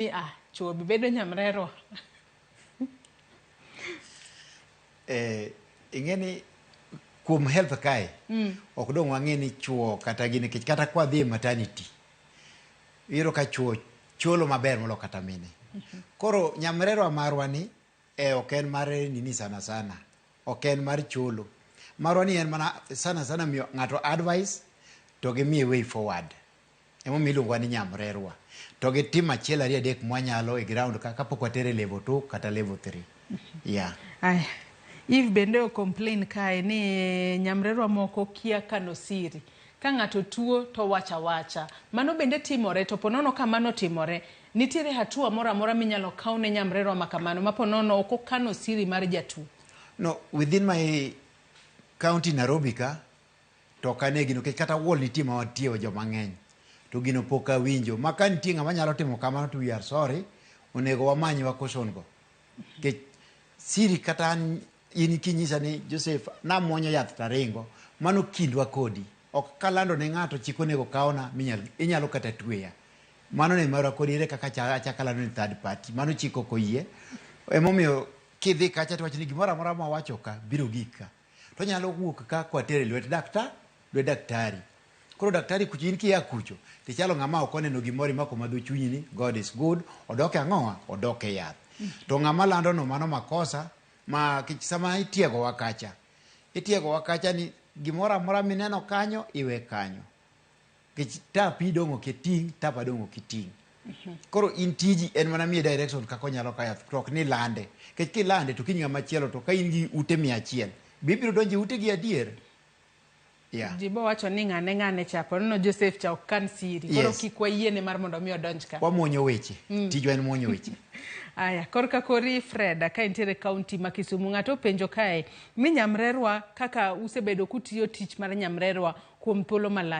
Ah, chuo bi bedo nyamrerwa. Eh, ing'e ni kuom health kae ok dong' wang'e ni chuo kata gini nikech kata kwadhi e maternity iyudo ka chuo cholo maber molo kata mine. Koro nyamrerwa marwa ni e ok en mar nini sana sana, ok en mar cholo. Marwa ni en mana sana sana miyo ng'ato advice to gi miye way forward. Emomiyo iluongowa ni nyamrerwa. To gi tim achiel ariyo adek mwanyalo e ground ka kapok watere level 2 kata level 3. Yeah. Aya. Eve bende o complain kae ni nyamrerwa moko kia kano siri. Ka ng'ato tuo to wacho awacha. Mano bende timore to ponono ka mano otimore, nitiere hatua moro amora minyalo kaw ne nyamrerwa ma kamano ma ponono ok okano siri mar jatuo? No, within my county Nairobi ka, to ok ane gino nikech kata wall nitie ma wantie joma ng'eny to gino pok awinjo ma ka nitie ng'ama nyalo timo kamano to we are sorry, onego wamany wa caution go nikech siri kata an in kinyisa ni Joseph namuonyo yath taringo, mano kindwa kodi, ok kalando ne ng'ato chik onego kawna minyal inyalo kata tweya. Mano ne marwa kodi, ere kaka achako alando ni third party? Mano chik ok oyie. Emomiyo kidhi kacha to iwacho ni gimoro amora mawacho ka biro gik ka to onyalo wuok ka kwatere lwet daktar, lwet daktari. Koro daktari kucho, in kia kucho tichalo ng'ama ok oneno gimoro, imako madho chunyi ni God is good, odok e ang'owa, odok e yath. To ng'ama lando no mano makosa ma kech sama itiegowa kacha, itiegowa kacha ni gimoro amora mineno kanyo iwe kanyo. Nikech tap idong' ok iting', tapa dong' ok iting'. Koro in tiji en mana miye direction kaka onyalo kayo yath to ok ni lande. Nikech kilande to kiny ng'ama chielo to ka in gi ute 100, be ibiro donjo e utegi adier? Yeah. Ji bo wacho ni ng'ane ng'ane cha ponono Joseph cha ok kan siri. Koro kik wayiene mar mondo mi odonj ka. Wamuonyo weche. Tijwa en muonyo weche. Aya, korka kori Freda ka intiere county ma Kisumu, ng'ato openjo kae ni nyamrerwa kaka usebedo kutiyo tich mar nyamrerwa kuom thuolo malach.